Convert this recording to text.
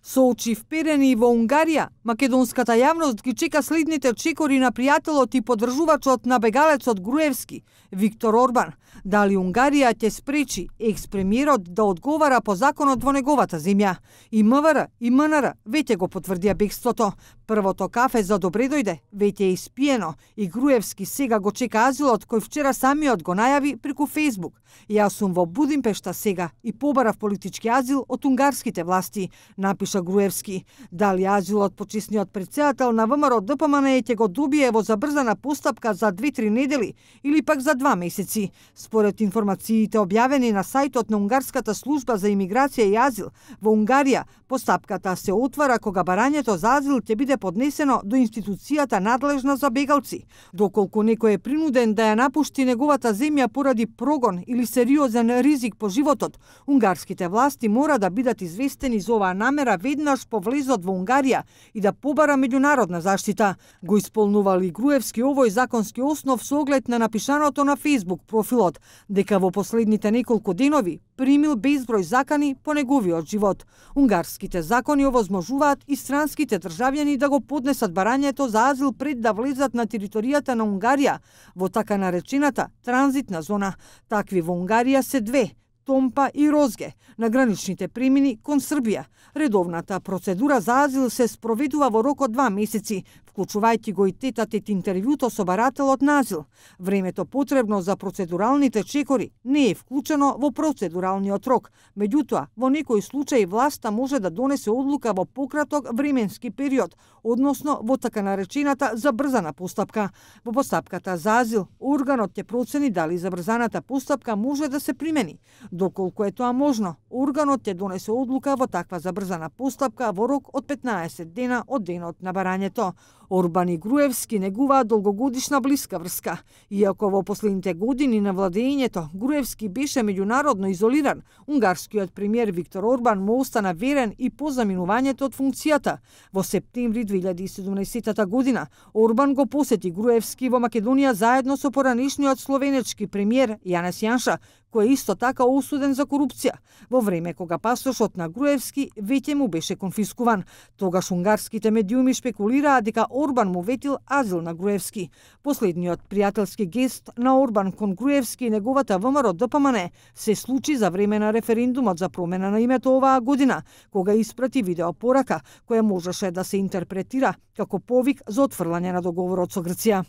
Со очи вперени во Унгарија, македонската јавност ги чека следните чекори на пријателот и поддржувачот на бегалецот Груевски, Виктор Орбан. Дали Унгарија ќе спречи екс-премиерот да одговара по законот во неговата земја? И МВР и МНР веќе го потврдија бегството. Првото кафе за добре дојде веќе е испиено и Груевски сега го чека азилот кој вчера самиот го најави преку Фејсбук. Јас сум во Будимпешта сега и побарав политички азил од унгарските власти, напиша Груевски. Дали азилот почесниот претседател на ВМРО ДПМН ќе го добие во забрзана постапка за 2-3 недели или пак за 2 месеци? Според информациите објавени на сајтот на Унгарската служба за имиграција и азил, во Унгарија постапката се отвара кога барањето за азил ќе биде поднесено до институцијата надлежна за бегалци. Доколку некој е принуден да ја напушти неговата земја поради прогон или сериозен ризик по животот, унгарските власти мора да бидат известени за оваа намера веднаш по влезот во Унгарија и да побара меѓународна заштита. Го исполнувал и Груевски овој законски основ со оглед на напишаното на Фејсбук профилот, дека во последните неколку денови примил безброј закани по неговиот живот. Унгарските закони овозможуваат и странските државјани да го поднесат барањето за азил пред да влезат на територијата на Унгарија во така наречената транзитна зона. Такви во Унгарија се две – Томпа и Розге, на граничните премини кон Србија. Редовната процедура за азил се спроведува во рок од 2 месеци, вклучувајќи го и тет-а-тет интервјуто со барателот на азил. Времето потребно за процедуралните чекори не е вклучено во процедуралниот рок, меѓутоа во некој случај власта може да донесе одлука во пократок временски период, односно во така наречената забрзана постапка. Во постапката за азил, органот ќе процени дали забрзаната постапка може да се примени. Доколку е тоа можно, органот ќе донесе одлука во таква забрзана постапка во рок од 15 дена од денот на барањето. Орбан и Груевски негуваат долгогодишна блиска врска. Иако во последните години на владеењето Груевски беше меѓународно изолиран, унгарскиот премиер Виктор Орбан му остана верен и по заминувањето од функцијата. Во септември 2017 година Орбан го посети Груевски во Македонија заедно со поранешниот словенечки премиер Јанес Јанша, кој е исто така осуден за корупција, во време кога пасошот на Груевски веќе му беше конфискуван. Тогаш унгарските медиуми шпекулираа дека Орбан му ветил азил на Груевски. Последниот пријателски гест на Орбан кон Груевски и неговата ВМРО ДПМН се случи за време на референдумот за промена на името оваа година, кога испрати видеопорака која можеше да се интерпретира како повик за отфрлање на договорот со Грција.